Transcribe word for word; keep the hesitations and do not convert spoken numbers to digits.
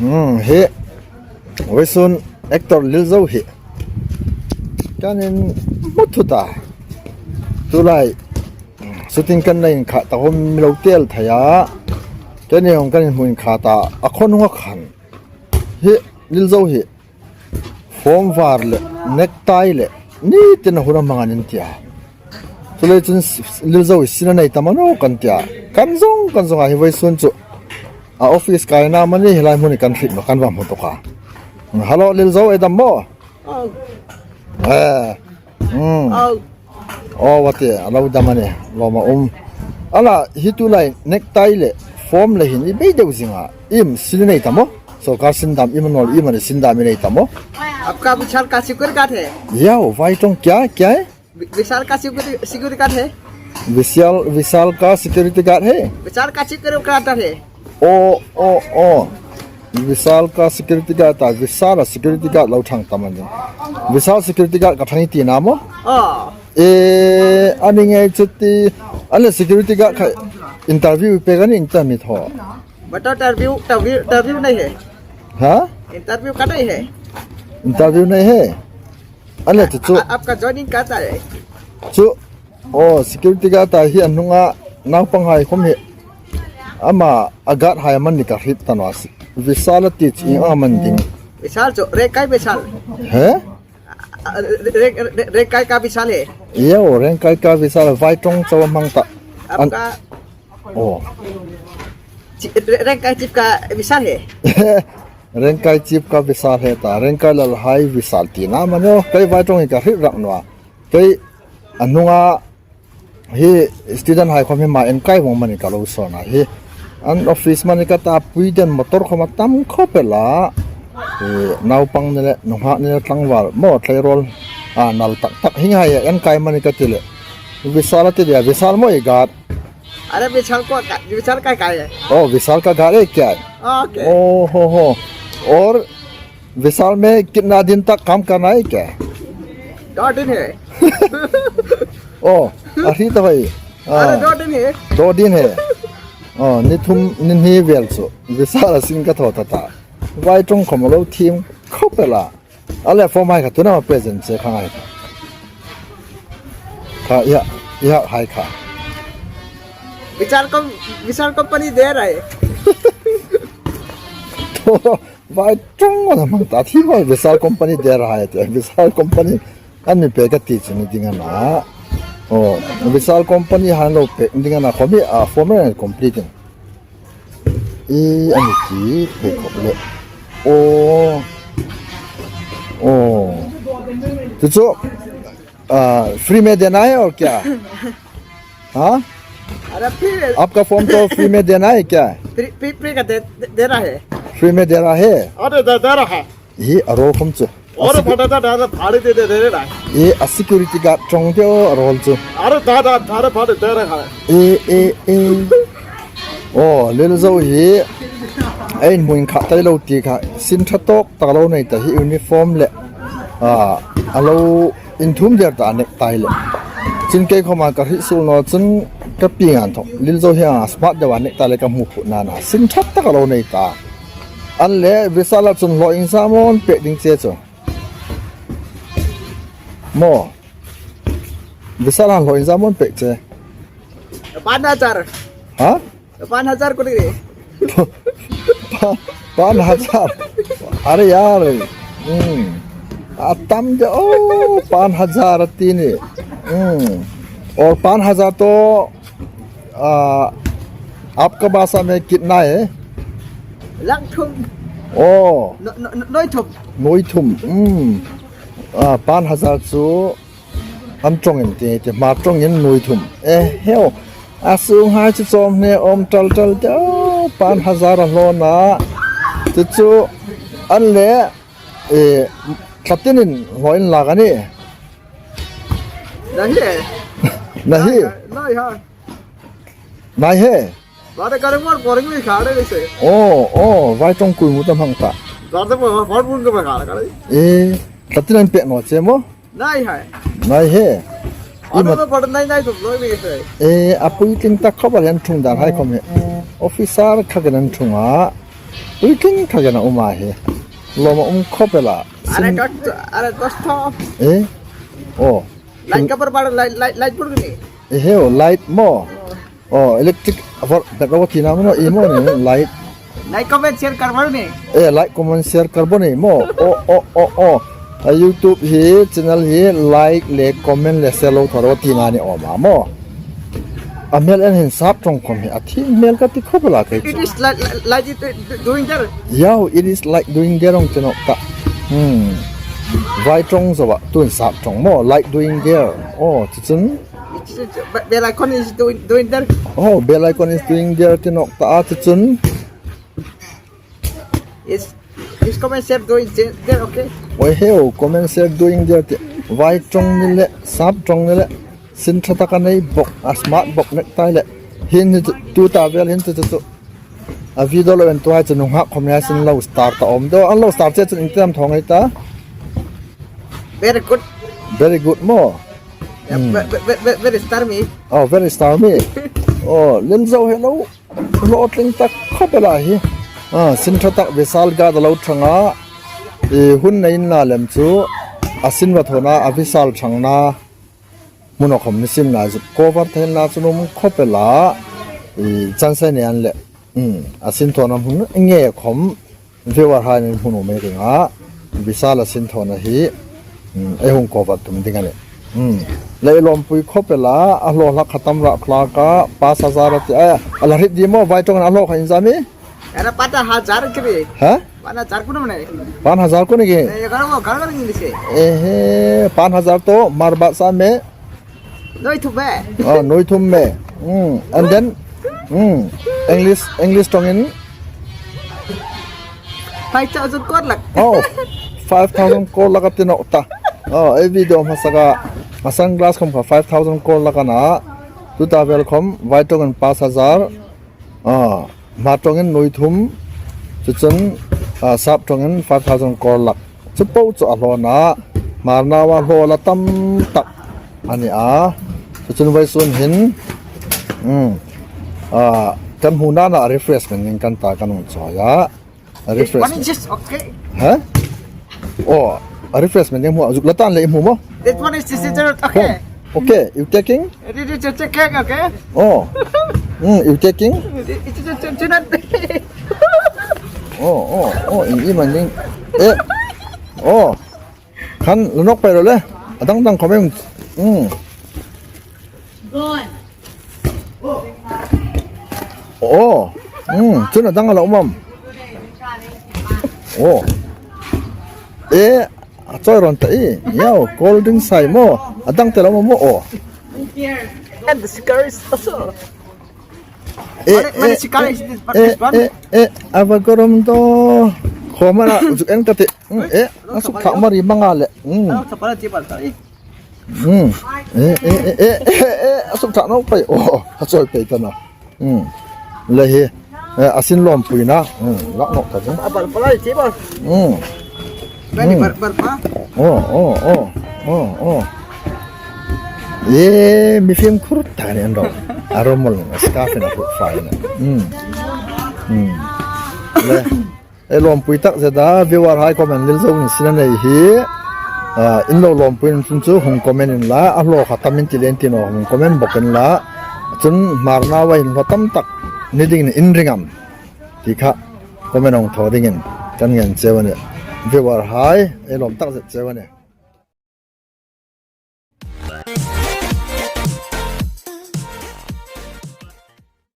Hmm, hi. Vawisun actor Lilzo hi. Kan inhmu thut a. Tulai shooting kan nei inkhah ta hawm lo tel thei a. Kan inhmu inkhah ta. A khawnung a khan. Hi Lilzo hi. Form var le, necktie le, ni tina hun a hmang an inti a. Chuleiin chun Lilzo hi sin a nei tam a naw kan ti a. Kan zong, kan zong a hi vawisun chu. A office kaina amani hi lai hmun kan hriet naw kan va hmu tawk a. Hello, Lilzo, ei dam maw? Oh. Eh. Hmm. Oh. Aw, va ti, a lo dam a nih, lawm a um. Ala, hi tulai necktie le form le hin i bei deu zing a. Iem, sin nei ta maw? Sawrkar sin dam, iem a naw, iem a ni sin dam i nei ta maw? आपका विशाल का security guard है? Yo, vai ṭawng, क्या, क्या है? वि-, विशाल का security, security guard है? विशाल, विशाल का security guard है? विशाल का सिक्योरिटी गार्ड है। Aw, aw, aw. Vishal ka security guard ta, Vishal a security guard lo ṭhang tam a nih. Vishal security guard ka ṭhang i ti naw maw? Aw. E, a ni ngei chu ti, a le security guard kha interview pek a ni ta mi thaw. But interview, interview, interview नहीं है। Ha? Interview का नहीं है। Interview नहीं है. A le chu chu. आ-, आपका ज्वाइनिंग कहाँ है? Chu, aw, security guard ta hi a hnunga naupanghai khom hi. Ama a guard hai amani ka hriet ta naw a. Vishal a ti chu ieng am a ni ding? विशाल जो, रैंकाई विशाल। He? आ, रैं-, रैं-, रैंकाई का विशाल है। Yo, Rengkai ka Vishal, vai ṭawng chau a hmang ta. आपका Aw. चि-, रे-, रैंकाई चीफ का विशाल है। Rengkai chief ka Vishal hai ta, Rengkai lal hai Vishal ti naw maw? Kei vai ṭawng hi ka hriet rak naw a. Kei a hnunga hi student hai khom hi ma en kai vong amani ka lo sawn a hi. An office amani ka ta pui den motor khom a tam khop el a. Hi naupang ni le, nunghak ni le tlangval maw tleirawl a nal tak tak hieng hai en kai amani ka ti le. Vishal a ti le, Vishal maw i guard. अरे विशाल को का, विशाल का काय है? Oh, Vishal ka guard hai kya? Okay. Oh, ho, ho. और विशाल में कितना दिन तक काम करना है क्या? दो दिन है। Oh, अभी तो भाई। अरे हाँ। दो दिन है। दो दिन है। Oh, ni thum ni hni vel chu. Vishal a sin ka thaw ta ta. Vai ṭawng khom a lo thiem khop el a. A le form hai kha tu naw present che kha ngai kha. Kha, ya, ya, hai kha. विशाल कम-, विशाल कंपनी दे रहा है। Vai ṭawng a hmang ta thi vai Vishal company dera hai ti. Vishal company an mi pek a ti chu ni ding a na. Oh, Vishal company han lo pek ding a na khom hi a form an complete ding. E, a ni ti, hei khop le. Oh. Oh. Chu chu, आ, फ्री में देना है और क्या? हाँ? अरे फ्री में। आपका फॉर्म तो फ्री में देना है क्या? फ्री, फ्री, फ्री का दे, दे, दे रहा है। फ्री में दे रहा है? अरे दे, दे रहा है। Hi a rawl khom chu. अरे फटा था, डायरेक्ट फाड़ी दे, दे, दे रहा है। E, a security guard ṭawng deu a rawl chu. अरे दादा, अरे फाड़ी दे रहा है। E, e, e. Aw, Lilzo hi, ei hmu inkhah ta lo ti kha, sin ṭha tawk tak lo nei ta hi uniform le, a, a lo inthum der ta necktie le. Chun kei khoma ka hriet suol naw chun ka pieng an thaw. Lilzo hi a smart deu a necktie le ka hmu phut na na. Sin ṭha tak a lo nei ta. An le, Vishal a chun hlaw inzamun pek ding che chu. Maw. Vishal a hlaw inzamun pek che. पाँच हजार। Ha? पाँच हजार को दे। पा-, पाँच हजार। अरे यार। Hmm. A tam de, oh, पाँच हजार a ti ni. Hmm. और पाँच हजार तो, आ, आपका भाषा में कितना है? लाख थुम। Oh. नौ, नौ, नौ थुम। नौ थुम। Hmm. A, पाँच हजार chu an ṭawngin ti, ti hma ṭawngin nui thum. E, heu. A sunghai chu chawm hne awm tal tal te, oh, पाँच हजार a hlaw na. Chu chu, an le, e, tlatinin hlaw in lak a ni. नहीं है। नहीं। नहीं है। नहीं है। बात करें और बोरिंग में खा रहे वैसे। Oh, oh, vai ṭawng kui mu ta hmang ta. बात तो बहुत, बहुत बुन के मैं खा रहा है। E, tlatinin pek naw che maw? नहीं है। नहीं है. अरे तो पढ़ नहीं, नहीं तो लोग भी ऐसे है। E, a puitling tak khop a le an ṭhung dan hai khom hi. Officer kha kan an ṭhung a. Ui, king thak a na um a hi. Lawm a um khawp el a. Are dot, are dot stop. Eh? Oh. Light ka par bar, light, light, light pur ni. Eh, he, oh, light maw. Oh, electric, a var, that rubber tina maw, i maw ni, light. Like, comment, share kar bawk ni. Eh, like, comment, share kar bawk ni maw. Oh, oh, oh, oh. A YouTube hi, channel hi, like le, comment le, share lo thar rawh tina ni awm a maw. A hmel en hin sap ṭawng khawm hi, a thi hmel ka ti khawp el a kei chu. It is like, like, like it, uh, doing there. Yaw, it is like doing there hung ti nawk ta. Hmm. Vai ṭawng zo a, tuhin sap ṭawng maw, like doing there. Oh, chu chun. It's, it's, but bell icon is doing, doing there. Oh, bell icon is doing there ti nawk ta a, chu chun. Is, is comment, share doing there, okay? Oi he, oh, comment, share doing there ti. Vai ṭawng ni le, sap ṭawng ni le. Sin ṭha tak a nei bawk, a smart bawk necktie le. Hin ni chu, tuta vel hin chu chu chu. A video lo en tu hai chu nunghak khawm nia sin lo star ta awm daw. An lo star che chun ieng tin am thawng ei ta. Very good. Very good maw. Yeah, ve-, ve-, ve-, ve-, very stormy. Oh, very stormy. Oh, lil zo he lo. Lo tling tak khawp el a hi. Ah, sin ṭha tak Vishal Garden a lo ṭhang a. I hun nei inla lem chu. A sin va thaw na, a Vishal ṭhang na. Hmun a khawm ni sin na chu. Cover thei na chu nuom khawp el a. I chance nei an le. Hmm, a sin thaw na hmun nge khawm. Viewer hai nin hmun um ei ring a, Vishal a sin thaw na hi, hmm, ei hung cover tum ding a nih. Hmm. Le i lawmpui khawp el a, a hlaw hlak kha tam rah tlak a, pas hazar a ti a, a la hriet ding maw, vai ṭawngin a hlaw kha inza mi? Era pas hazar kiri. Ha? Pas hazar kuno ne? Pas hazar kuno ki? Eh, kar wo, kar kar ni se. Eh, he, pas hazar to, mar ba sa me. Nuoi thum me. Oh, nuoi thum me. Mm. And then, mm, English, English ṭawngin? Five thousand crore lak. Oh, five thousand crore lak a ti nawk ta. Oh, ei video hmasa ka, a sunglass khawm kha five thousand crore lak a na. Tuta vel khawm, vai ṭawngin pas hazar. Ah, Hmar ṭawngin nuoi thum, chu chun, ah, sap ṭawngin five thousand crore lak. Chu po chu a hlaw na, Hmar naua hlaw la tam tak a ni a. Chu chun vawisun hin, um, ah, kan hmu nana refreshment ding kan ta kan hung chawi a. Refreshment. One inches, okay. Ha? Oh, a refreshment ding hmu a, zuk la tan le i hmu maw? That one is this is okay. Okay, you taking? It is a cake, okay? Oh. Mm, you taking? It is a chinat. Oh, oh, oh, in i man ding. Eh. Oh. Khan la nawk pei ro le. A dang dang khawm em. Mm. Oh. Mm, chun a dang a la um am. Oh. Eh, a chawi rawn ta i. Yaw, cold drink sai maw. A dang te la um am maw. Oh. And the cigarettes also. Eh, mani, mani eh, cigar eh, is this, but eh, this one? Eh, eh, a va gawr um daw. Khawm a la, zuk en ka ti. Mm, eh, a suk thak mari manga le. Mm. Mm. Eh, eh, eh, a suk thak nawk pei. Oh, a chawi pei ta na. Mm. Le hi. Eh, a sin lawmpuina. Mm, lak nawk ta chu. A bal palai ti bal. Mm. Bani, hmm, bar, bar pa. Oh, oh, oh, oh, oh. Ye, mi fimkhur ta ni an ro. A ro mol, scarf in a hruk fai na. Hmm. Hmm. Le, ei lawmpui tak zet a, viewer hai comment lil zo ni sin a nei hi. Ah, in lo lawmpui in chun chu hung comment in la, a hlaw kha tam in ti le in ti naw, hung comment bawk in la. Chun Hmar naua hin hlaw tam tak ni ding in ring am. Ti kha comment hung thaw dingin kan ngen cheu a nih. Viewer hai, ei lawm tak zet cheu a nih.